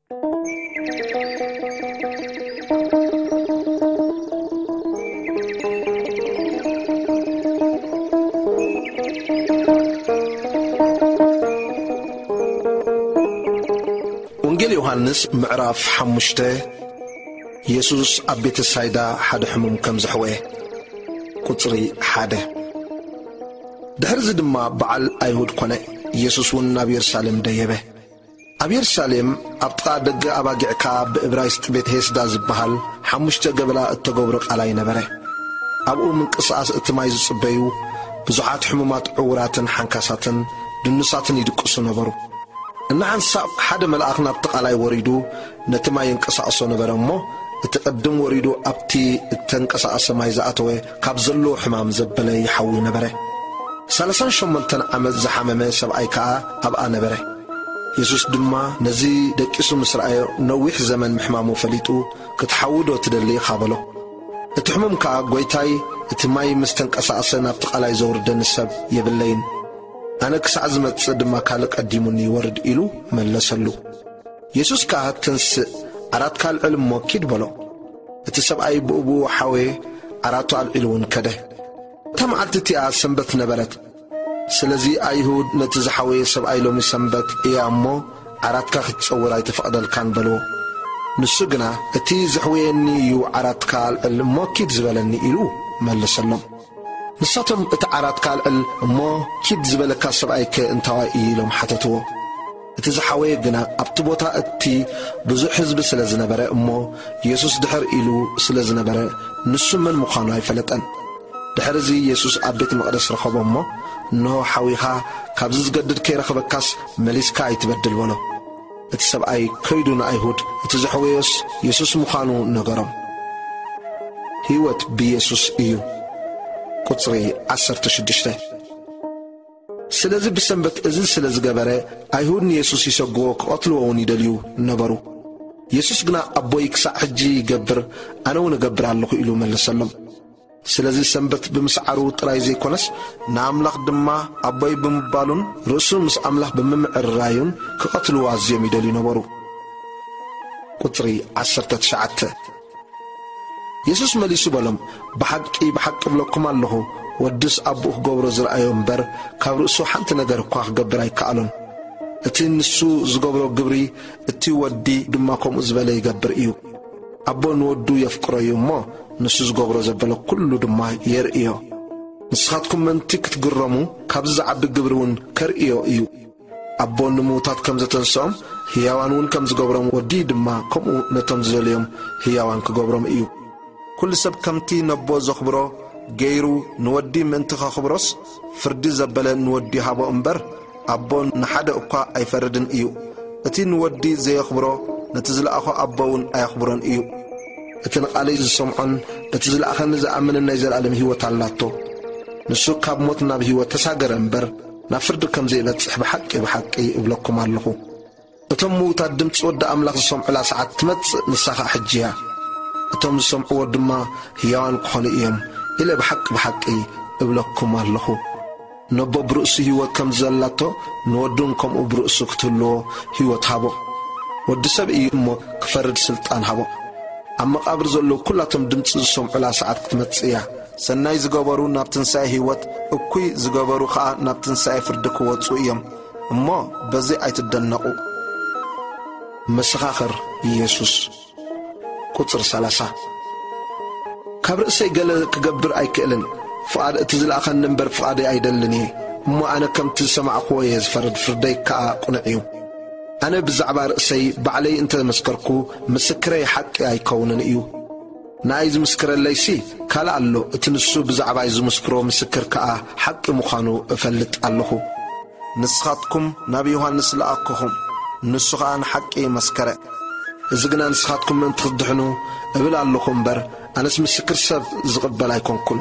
ወንጌል ዮሃንስ ምዕራፍ ሓሙሽተ። የሱስ ኣብ ቤተ ሳይዳ ሓደ ሕሙም ከም ዘሕወየ። ቁጽሪ ሓደ። ድሕርዚ ድማ በዓል ኣይሁድ ኮነ። የሱስ እውን ናብ የሩሳሌም ደየበ። ኣብ የሩሳሌም ኣብ ጥቓ ደገ ኣባጊዕካ ብእብራይስጥ ቤት ሄስዳ ዝበሃል ሓሙሽተ ገበላ እተገብሮ ቃላይ ነበረ። ኣብኡ ምንቅስቓስ እቲ ማይ ዝጽበዩ ብዙሓት ሕሙማት ዕዉራትን ሓንካሳትን ድኑሳትን ይድቅሱ ነበሩ። እንሓንሳእ ሓደ መልኣኽ ናብቲ ቃላይ ወሪዱ ነቲ ማይ የንቀሳቕሶ ነበረ እሞ፣ እቲ ቅድም ወሪዱ ኣብቲ እተንቀሳቐሰ ማይ ዝኣተወ ካብ ዘለዎ ሕማም ዘበለ ይሓዊ ነበረ። ሠላሳን ሸሞንተን ዓመት ዝሓመመ ሰብኣይ ከኣ ኣብኣ ነበረ። የሱስ ድማ ነዚ ደቂሱ ምስ ረኣዮ ነዊሕ ዘመን ምሕማሙ ፈሊጡ፣ "ክትሓዊ ዶ ትደሊ ኢኻ?" በሎ። እቲ ሕሙም ከኣ፣ "ጐይታይ፣ እቲ ማይ ምስ ተንቀሳቐሰ ናብቲ ቃላይ ዘውርደኒ ሰብ የብለይን። ኣነ ክሳዕ ዝመጽእ ድማ ካልእ ቀዲሙኒ ይወርድ" ኢሉ መለሰሉ። የሱስ ከኣ፣ "ተንስእ፣ ዓራትካ ኣልዕል እሞ ኪድ" በሎ። እቲ ሰብኣይ ብኡብኡ ሓወየ፣ ዓራቱ ኣልዒሉ እውን ከደ። እታ መዓልቲ እቲኣ ሰንበት ነበረት። ስለዚ ኣይሁድ ነቲ ዝሓወየ ሰብኣይ፣ "ሎሚ ሰንበት እያ እሞ ዓራትካ ክትጸውር ኣይተፈቕደልካን" በልዎ። ንሱ ግና፣ "እቲ ዘሕወየኒ እዩ ዓራትካ ኣልዕል እሞ ኪድ ዝበለኒ" ኢሉ መለሰሎም። ንሳቶም፣ "እቲ ዓራትካ ኣልዕል እሞ ኪድ ዝበለካ ሰብኣይከ እንታዋይ እዩ?" ኢሎም ሓተትዎ። እቲ ዝሓወየ ግና ኣብቲ ቦታ እቲ ብዙሕ ህዝቢ ስለ ዝነበረ እሞ የሱስ ድሕር ኢሉ ስለ ዝነበረ ንሱ መን ምዃኑ ኣይፈለጠን። ድሕርዚ የሱስ ኣብ ቤት መቕደስ ረኸቦ እሞ፣ "እንሆ ሓዊኻ፣ ካብዚ ዝገድድ ከይረኽበካስ መሊስካ ኣይትበድል" በሎ። እቲ ሰብኣይ ከይዱ ንኣይሁድ እቲ ዘሕወዮስ የሱስ ምዃኑ ነገሮም። ህይወት ብየሱስ እዩ። ቁጽሪ ዓሰርተ ሽዱሽተ። ስለዚ ብሰንበት እዚ ስለ ዝገበረ፣ ኣይሁድ ንየሱስ ይሰግዎ፣ ክቐትልዎ እውን ይደልዩ ነበሩ። የሱስ ግና፣ "ኣቦይ ክሳዕ ሕጂ ይገብር፣ ኣነ እውን እገብር ኣለኹ" ኢሉ መለሰሎም። ስለዚ ሰንበት ብምስዓሩ ጥራይ ዘይኮነስ፣ ንኣምላኽ ድማ ኣቦይ ብምባሉን ርእሱ ምስ ኣምላኽ ብምምዕርራዩን ክቐትልዎ ኣዝዮም ይደልዩ ነበሩ። ቁጽሪ ዓሰርተ ትሽዓተ። የሱስ መሊሱ በሎም፣ "ብሓቂ፣ ብሓቂ እብለኩም ኣለኹ፣ ወድስ ኣቦኡ ክገብሮ ዝረኣዮ እምበር፣ ካብ ርእሱ ሓንቲ ነገር እኳ ክገብር ኣይከኣሎን። እቲ ንሱ ዝገብሮ ግብሪ፣ እቲ ወዲ ድማ ከምኡ ዝበለ ይገብር እዩ። ኣቦ ንወዱ የፍቅሮ እዩ እሞ፣ ንሱ ዝገብሮ ዘበለ ኩሉ ድማ የርእዮ። ንስኻትኩም ምእንቲ ክትግረሙ፣ ካብዚ ዝዓቢ ግብሪ እውን ከርእዮ እዩ። ኣቦ ንምዉታት ከም ዘተንስኦም፣ ህያዋን እውን ከም ዝገብሮም፣ ወዲ ድማ ከምኡ ነቶም ዝደልዮም ህያዋን ክገብሮም እዩ። ኩሉ ሰብ ከምቲ ነቦ ዘኽብሮ ገይሩ ንወዲ ምእንቲ ኸኽብሮስ፣ ፍርዲ ዘበለ ንወዲ ሃቦ እምበር፣ ኣቦ ንሓደ እኳ ኣይፈርድን እዩ። እቲ ንወዲ ዘየኽብሮ፣ ነቲ ዝለኣኾ ኣቦ እውን ኣየኽብሮን እዩ። እቲ ንቓለይ ዝሰምዖን በቲ ዝለኣኸኒ ዝኣምንን ናይ ዘለኣለም ህይወት ኣላቶ። ንሱ ካብ ሞት ናብ ህይወት ተሳገረ እምበር፣ ናብ ፍርዲ ከም ዘይበጽሕ ብሓቂ፣ ብሓቂ እብለኩም ኣለኹ። እቶም ምዉታት ድምጺ ወዲ ኣምላኽ ዝሰምዑላ ሰዓት ትመጽእ፣ ንሳ ኸኣ ሕጂ እያ። እቶም ዝሰምዕዎ ድማ ህያዋን ክኾኑ እዮም፣ ኢለ ብሓቂ፣ ብሓቂ እብለኩም ኣለኹ። ነቦ ብርእሱ ህይወት ከም ዘላቶ፣ ንወዱን ከምኡ ብርእሱ ክትህልዎ ህይወት ሃቦ። ወዲ ሰብ እዩ እሞ ክፈርድ ስልጣን ሃቦ። ኣብ መቓብር ዘለዉ ኩላቶም ድምጺ ዝሰምዑላ ሰዓት ክትመጽእ እያ። ሰናይ ዝገበሩ ናብ ትንሳኤ ህይወት፣ እኩይ ዝገበሩ ኸኣ ናብ ትንሳኤ ፍርዲ ክወጹ እዮም። እሞ በዚ ኣይትደነቑ። መሰኻኽር ኢየሱስ። ቁጽሪ ሰላሳ። ካብ ርእሰይ ገለ ክገብር ኣይክእልን፣ ፍቓድ እቲ ዝለኣኸኒ እምበር ፍቓደይ ኣይደልን እየ። እሞ ኣነ ከምቲ ዝሰማዕክዎ እየ ዝፈርድ፣ ፍርደይ ከኣ ቅኑዕ እዩ። ኣነ ብዛዕባ ርእሰይ ባዕለይ እንተ መስከርኩ፣ ምስክረይ ሓቂ ኣይከውንን እዩ። ንኣይ ዝምስክረለይሲ ካልእ ኣሎ፣ እቲ ንሱ ብዛዕባይ ዝምስክሮ ምስክር ከኣ ሓቂ ምዃኑ እፈልጥ ኣለኹ። ንስኻትኩም ናብ ዮሃንስ ለኣኽኹም፣ ንሱ ኸኣ ንሓቂ መስከረ። እዚ ግና ንስኻትኩም ምእንቲ ክትድሕኑ እብል ኣለኹ እምበር፣ ኣነስ ምስክር ሰብ ዝቕበል ኣይኮንኩን።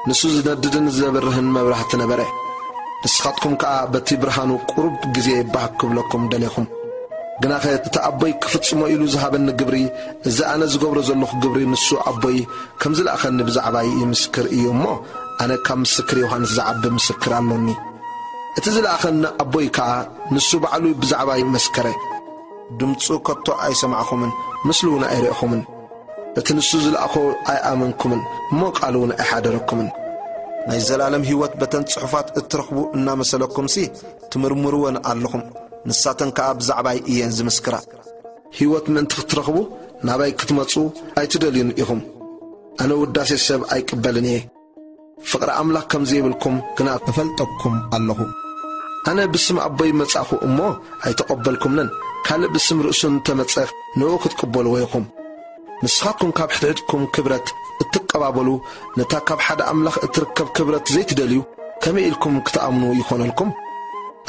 ንሱ ዝነድድን ዘብርህን መብራህቲ ነበረ። ንስኻትኩም ከኣ በቲ ብርሃኑ ቁሩብ ግዜ ባህ ክብለኩም ደሌኹም። ግናኸ እቲ ኣቦይ ክፍጽሞ ኢሉ ዝሃበኒ ግብሪ፣ እዚ ኣነ ዝገብሮ ዘለኹ ግብሪ፣ ንሱ ኣቦይ ከም ዝለኣኸኒ ብዛዕባይ ይምስክር እዩ እሞ፣ ኣነ ካብ ምስክር ዮሃንስ ዝዓቢ ምስክር ኣሎኒ። እቲ ዝለኣኸኒ ኣቦይ ከኣ ንሱ ባዕሉ ብዛዕባይ መስከረ። ድምጹ ከቶ ኣይሰማዕኹምን፣ ምስሉ እውን ኣይረእኹምን። እቲ ንሱ ዝለኣኾ ኣይኣመንኩምን፣ እሞ ቃሉ እውን ኣይሓደረኩምን። ናይ ዘላለም ህይወት በተን ጽሑፋት እትረኽቡ እናመሰለኩምሲ ትምርምርወን ኣለኹም። ንሳተን ከኣ ብዛዕባይ እየን ዝምስክራ። ህይወት ምእንቲ ክትረኽቡ ናባይ ክትመጹ ኣይትደልዩን ኢኹም። ኣነ ውዳሴ ሰብ ኣይቅበልን እየ። ፍቕሪ ኣምላኽ ከም ዘይብልኩም ግና እፈልጠኩም ኣለኹ። ኣነ ብስም ኣቦይ መጻኹ እሞ ኣይተቐበልኩምንን። ካልእ ብስም ርእሱ እንተመጸ ንእኡ ክትቅበልዎ ኢኹም። ንስኻትኩም ካብ ሕድሕድኩም ክብረት እትቀባበሉ፣ ነታ ካብ ሓደ ኣምላኽ እትርከብ ክብረት ዘይትደልዩ፣ ከመይ ኢልኩም ክትኣምኑ ይኾነልኩም?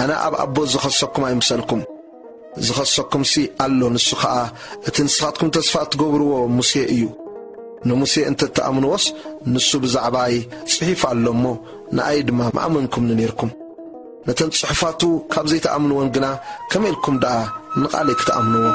ኣነ ኣብ ኣቦ ዝኸሰኩም ኣይምሰልኩም። ዝኸሰኩምሲ ኣሎ፣ ንሱ ኸኣ እቲ ንስኻትኩም ተስፋ እትገብርዎ ሙሴ እዩ። ንሙሴ እንተ እትኣምንዎስ፣ ንሱ ብዛዕባይ ጽሒፉ ኣሎ እሞ፣ ንኣይ ድማ ምኣመንኩምኒ ነይርኩም። ነተን ጽሑፋቱ ካብ ዘይትኣምንወን ግና፣ ከመይ ኢልኩም ደኣ ንቓለይ ክትኣምንዎ?